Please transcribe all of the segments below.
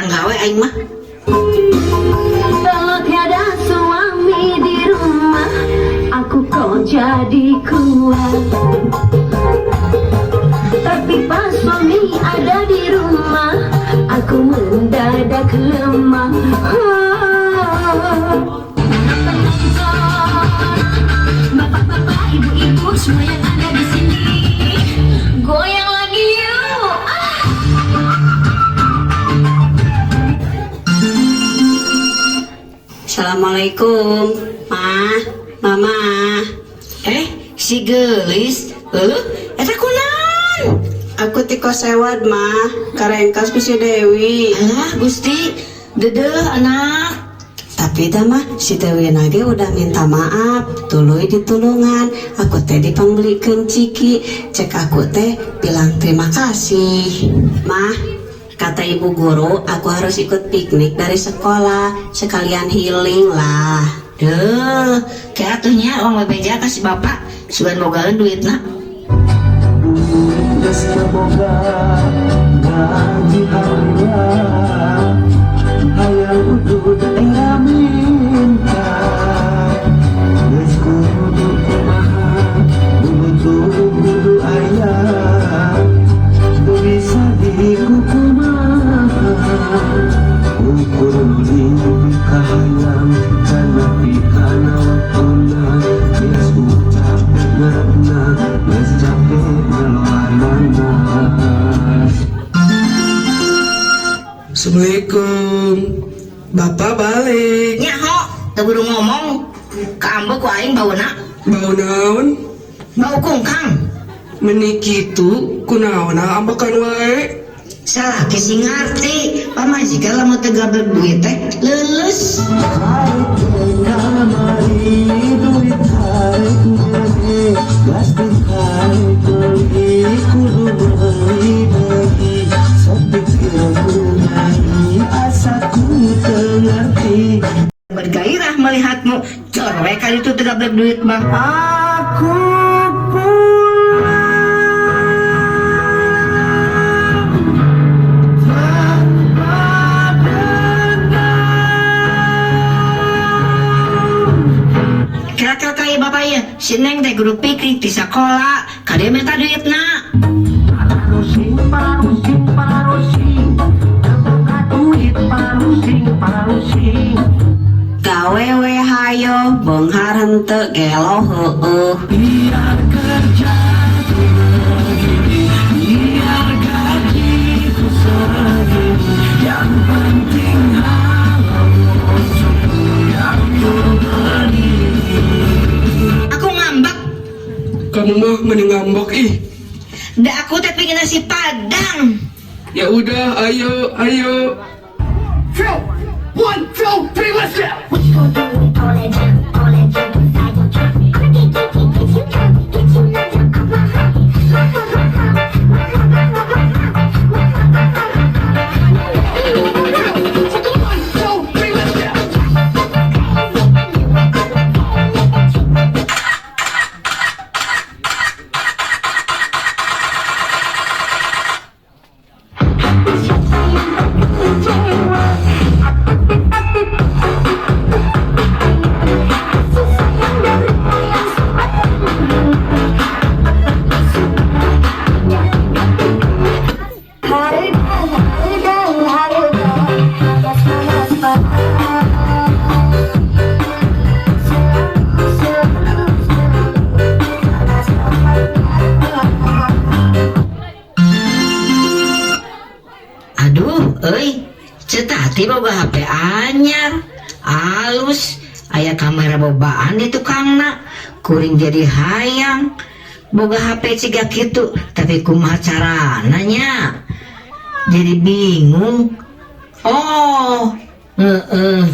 Hayang gawe aing mah. Kalau tiada suami di rumah, aku kok jadi kuat. Tapi pas suami ada di rumah, aku mendadak lemah. Bapak-bapak, ibu-ibu, semua yang ada di sini, goyang lagi yuk. Ah. Assalamualaikum, Ma, Mama. Eh, si gelis, eta kunaon? Aku ti kosewad, Ma. Karengkas ku si Dewi. Alah, Gusti, dedeh anak. Tapi dah mah si Dewi nage udah minta maaf, tuluy ditulungan. Aku teh dipangbelikeun ciki, cek aku teh bilang terima kasih. Mah, kata ibu guru, aku harus ikut piknik dari sekolah, sekalian healing lah. Duh, kayak atuhnya uang bebeja kasih bapak, sugan bogaeun duitna. Duit geus teu boga gaji harian, hayang udud era minta, geus kudu kumaha, butuh kudu aya, teu bisa dikukumaha, ukur nu dipikahayang can nepi kana waktuna, geus capek ngarepna, geus capek ngeloanana. Assalamualaikum. Bapak balik. Nyaho, teu buru ngomong. Kaambek ku aing bauna. Bau naon? Bau kungkang. Meni kitu kunaon ambekan wae. Salaki sing ngarti, pamajikan lamun teu gablek duit teh leuleus. Kamari duit harek meuli, plastik harek meuli, kudu meuli deui, sok pikir ku nyanyi asa ku teu ngerti. Bergairah melihatmu, cor we ka ditu teu gablek duit mah. Aku pulang tanpa dendam. Kira-kira kaya bapak ya, si Neng teh kudu piknik di sekolah, kade minta duitna. Parusing, parusing, parusing, teu boga duit parusing, parusing. Gawe we hayo, beunghar henteu gelo heueuh. Biar kerja ku begini, biar gajiku segini, yang penting halal untuk yang ku beli. Aku ngambek. Kamu mah mending ngambek ih. Da aku teh pingin nasi padang. Ya udah, ayo, ayo. One, two, three, let's go! What you gonna do with all that junk, all that junk inside your trunk? I'ma get you drunk, get you knocked out of my hump, my hump, my hump, my hump, my hump, my hump, my hump, my hump, my hump. Check it out. One, two, three, let's go! Harga, harga, harga, Aduh, euy, Ceu Tati boga HP anyar. Alus, aya kamera bobaan di tukangna. Kuring jadi hayang. Boga HP ciga kitu, tapi kumaha carana nya? Jadi bingung. Oh, heeh.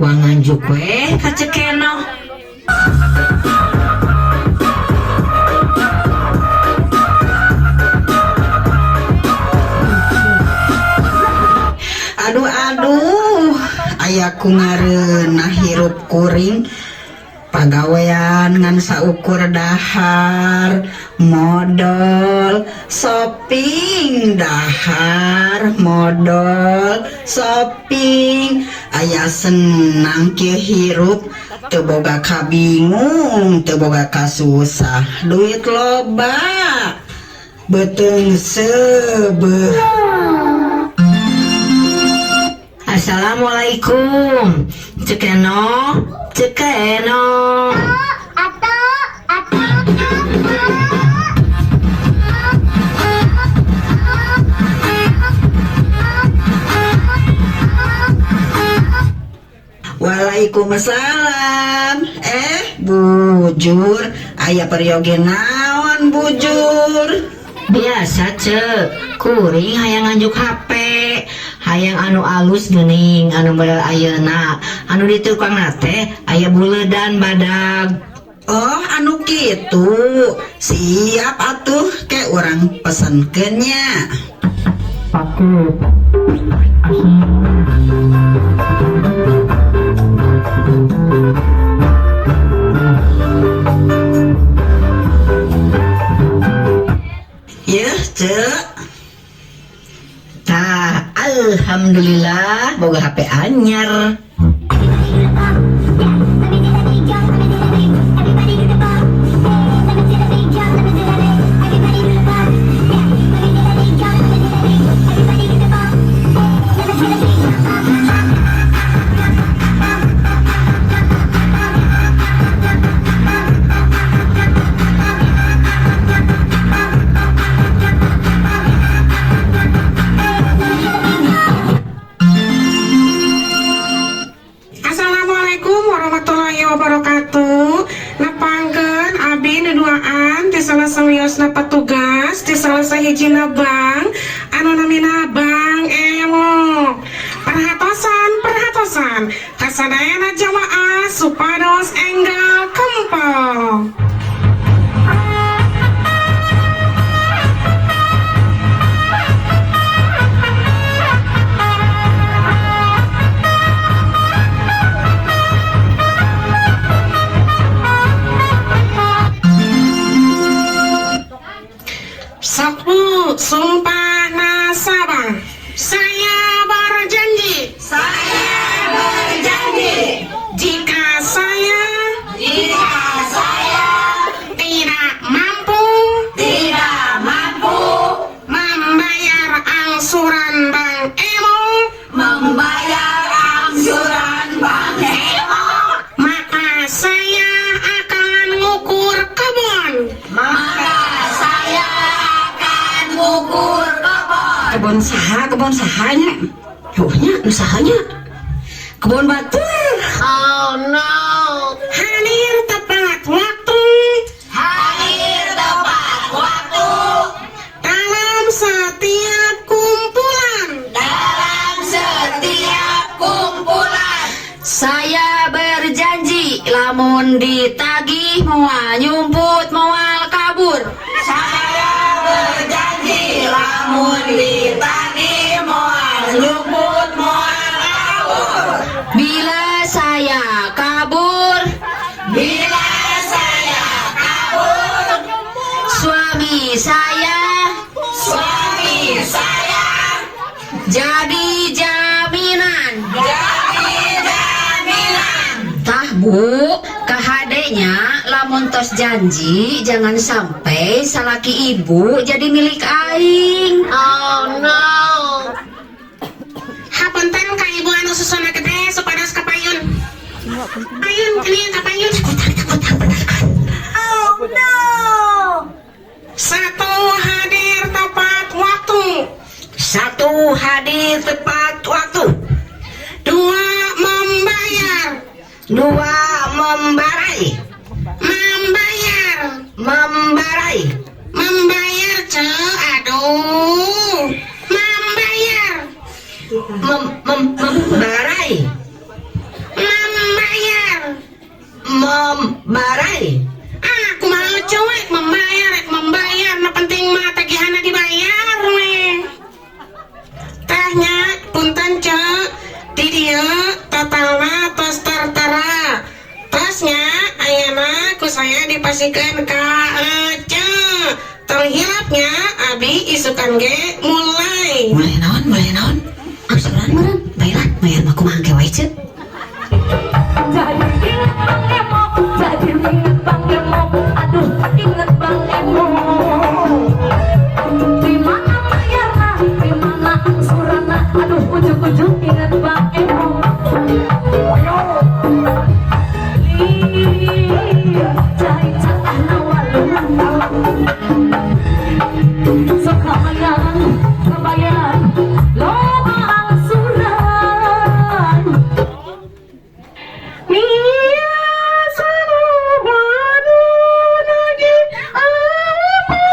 Wanganjuk we ka Ceu Kenoh. Aduh aduh, ayaku ngareunah hirup kuring. Pagawean ngan saukur dahar, modol, shopping dahar, modol, shopping. Aya senang kieu hirup, teu boga kabingung, teu boga kasusah, duit loba. Beuteung seubeuh. Assalamualaikum. Cekeno, cekeno. Waalaikumsalam. Bujur, aya peryogi naon bujur? Biasa cek, kuring hayang nganjuk HP, hayang anu alus geuning, anu model ayeuna, anu di tukang teh aya buledan badag. Oh, anu kitu. Siap atuh ke urang pesenkeun nya. Yeuh, cek. Tah, alhamdulillah boga HP anyar. Assalamualaikum warahmatullahi wabarakatuh. Nepangkeun abi nu duaan ti salah sawiosna petugas ti salah sahijina bank anu namina Bank Emo. Perhatosan, perhatosan kasadayana jamaah supados enggal kempel. Sok Bu, sumpah nasabah. Saya berjanji. Saya berjanji. Jika saya tidak mampu membayar angsuran Bank Emo, maka saya akan ngukur kebun. Kebon saha, kebon sahanya. Yuhnya, nu sahanya. Kebon batur. Oh no. Hadir tepat waktu. Hadir tepat waktu. Dalam setiap kumpulan. Dalam setiap kumpulan. Saya berjanji lamun ditagih moal nyumput moal kabur. Saya berjanji lamun ditagih moal nyumput moal kabur. Bila saya kabur, Bila saya kabur, suami saya suami saya jadi jaminan. jadi jaminan. Tah Bu, kahadenya lamun tos janji jangan sampai salaki ibu jadi milik aing. Oh no. Hapunten ka ibu anu susuna gede supados kapayun. Payun kini kapayun. Oh no. Satu hadir tepat waktu. Satu hadir tepat waktu. Dua membayar. Dua membarai. Membayar. Membarai. Membayar ce, aduh. Membayar. Membarai. Membayar. Membarai. Aku mau cuek membayar, membayar. Nah penting mah tagihanna dibayar weh. Tehnya punten ce, di dieu totalna tos tertera. Tosnya dipasihkeun ka Ece. Tong hilap nya, abi isukan ge mulai. Mulai naon, mulai naon? Angsuran meureun. Baiklah, bayar mah kumaha ge wae, Ceu. Jadi inget Bang Emo, jadi inget Bang Emo, aduh, inget Bang Emo. Di mana bayarna, di mana angsuranna, aduh, ujung-ujung inget Bang Emo. Li, cai catahna walungan, sok hayang kabayar loba angsuran. Nia salubanu nagi apa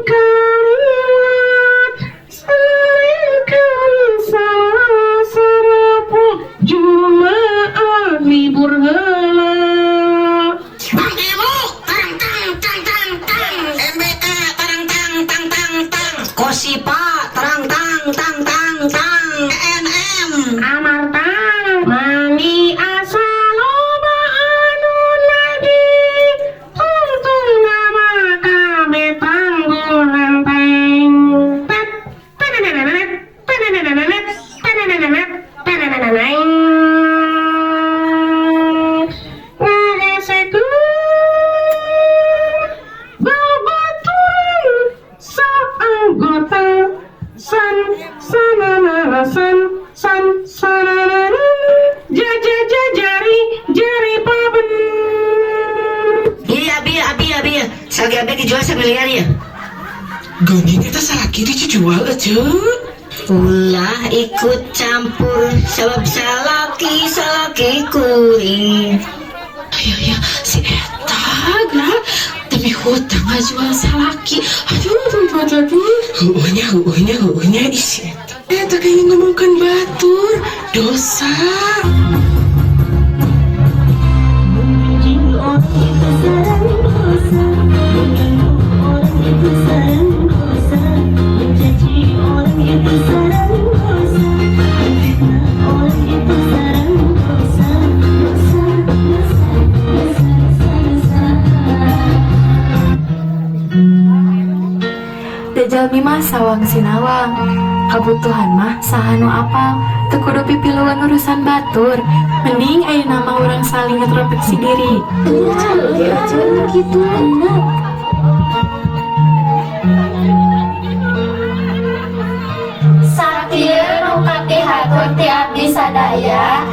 kaliwat saringkeun sasarapu Jumaah libur heula. Bang Emo, tang tang tang tang tang. MBK tarang tang tang tang tang. Kosipa terang tang tang tang tang. NM Amarta mani asa loba anu nagih, tungtungna mah kabeh tangguh renteng. Tet tenenenenet tenenenenet tenenenenet teneneneneng. Ngagesekeun babaturan saanggota san sananana san san sananana jaja jari jari paben. Iya, abi, abi, abi. Salaki abi dijual samiliar ya. Geuning eta salaki dijual, Ece. Ulah ikut campur sebab salaki salaki kuring. Ayo ya, si eta geura demi hutang ngajual salaki. Aduh, aduh, aduh, aduh. Heueuh nya, heueuh nya, heueuh nya, ih, si eta. Eta kayaknya ngomongkeun batur, dosa. Membenci orang itu sarang dosa, mengganggu orang itu sarang dosa, mencaci orang itu sarang dosa, memfitnah orang itu sarang dosa, dosa, dosa, dosa, dosa, dosa. Da jalmi mah sawang sinawang. Kabutuhan mah saha nu apal, teu kudu pipiluan urusan batur. Mending ayeuna mah urang saling introspeksi diri. Gitu. Sakieu nu kapihatur ti abdi sadaya.